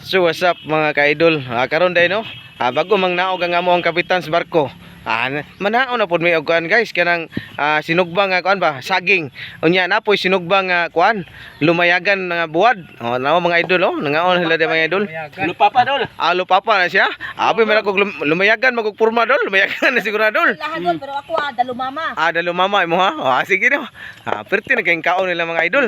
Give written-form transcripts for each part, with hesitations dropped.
So what's up, mga ka-idol? Karon day no. Bago mang naog ang amo ang kapitan sa barko. Manao na pod may og kuan, guys, kanang sinugba nga kuan ba, saging. Unya napoy sinugba nga kuan, lumayagan nga buwad. Oh, nao mga idol oh, nangaon sila di, mga idol. Lupapa, dol. Alo papa na siya. Abi man ako lumayagan magugpurma, dol, lumayagan na siguro dol. Lahat pero ako dalumama. Dalo mama imo ha. Oh, sige no. Perti na kayong kaon nila, mga idol.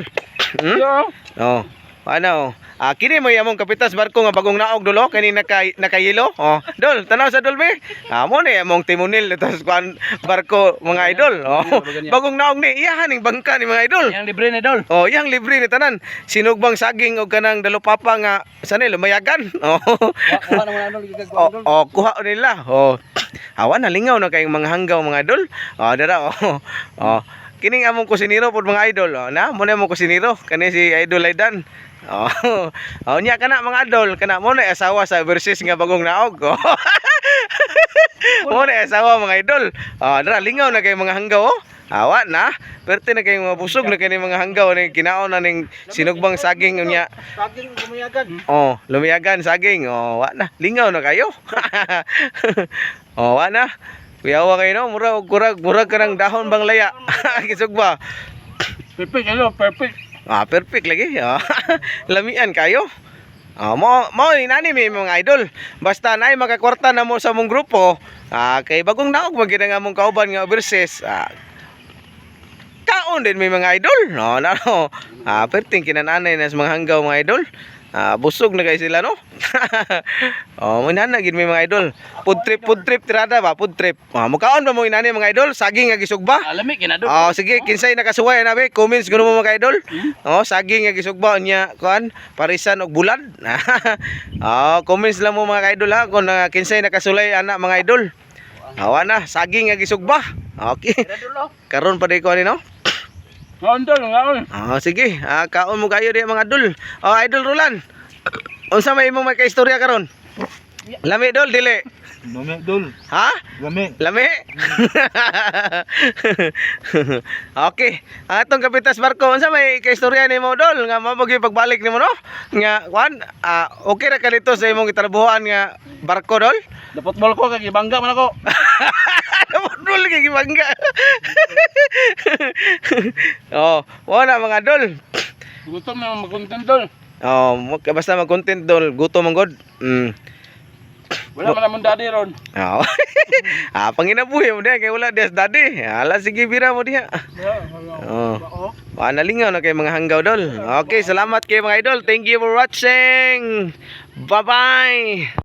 Oh. Ano? Kini mo among kapitas barko nga bagong naog dolo kani nakayelo. Oh, dol, tanaw sa dol be. Mo ni among timunil ito sa kuan barko, mga idol. Oh, bagong naog ni iyahan ning bangka ni, mga idol. Yang libre ni, dol. Oh, iyang libre ni tanan. Sinugbang saging og kanang dalupapa nga sanay lumayagan. Oh. Kuha na mo na, dol, gigag Oh, oh, kuha nila. Oh. Awa na lingaw na kayong mga hanggaw, mga idol. Oh, dara oh. Oh. Kining among kusinero pod, mga idol. Oh, na mo na among kusinero kani si Idol Aidan. Oh. Oh, nya kana, mga idol, kana mo na asawa sa versus nga bagong naog. Oh. Mo na asawa, mga idol. Oh, dara lingaw na kayong mga hanggaw oh. Awa na. Perte na kayong mga busog na kini mga hanggaw ning kinaon na ning sinugbang saging unya. Saging lumayagan. Oh, lumiyagan saging. Oh, wa na. Lingaw na kayo. Oh, wa na. Kuyawa kayo no, murag og kurag, murag ka ng dahon bang laya. Kisog ba? Perfect, ano? Perfect. Perfect lagi. Ah, lamian kayo. Mo mo ni nani may mga idol. Basta naay makakwarta na mo sa mong grupo, kay bagong naog man gid ang among kauban nga overseas. Kaon din may mga idol. No, na no. Perting kinananay na sa mga hanggaw, mga idol. Busog na kay sila no. Oh, mo nana gid may mga idol. Food trip tirada ba? Food trip. Mukaon ba mo inani, mga idol? Saging nga gisugba? Alami kina, dol. Oh, sige, kinsay nakasuway na be, comments kuno mo, mga idol. Oh, saging nga gisugba unya kuan, parisan og bulad. Oh, comments lang mo, mga idol ha, kung kinsay nakasulay ana, mga idol. Awa na, saging nga gisugba. Okay. Tira, dol, oh. Karon pa di ko ani no. Ngaon, dol, ngaon. Oh, sige, kaon mo kayo di, mga idol. Oh, Idol Roland. Unsa may imong may kaistorya karon? Lami, dol, dili? Lami, dol. Ha? Lami. Lami. Okay. Ang atong kapitas barko, unsa may kaistorya nimo, dol, nga mao gyud pagbalik nimo no? Nga kuan, okay ra ka dito sa imong gitrabahoan nga barko, dol? Dapat ball ko kay gibangga man ako. Dol kay gibangga. Oh, wala mga dol. Gutom na mag-content, dol. Oh, basta mag-content, dol, gutom man god. Wala man among daddy ron. Oo. Panginabuhi mo diha kay wala diha sa daddy. Ala sige, bira mo diha. Oh. Nalingaw na kay mga hanggaw, dol. Okay, salamat kay mga idol. Thank you for watching. Bye-bye.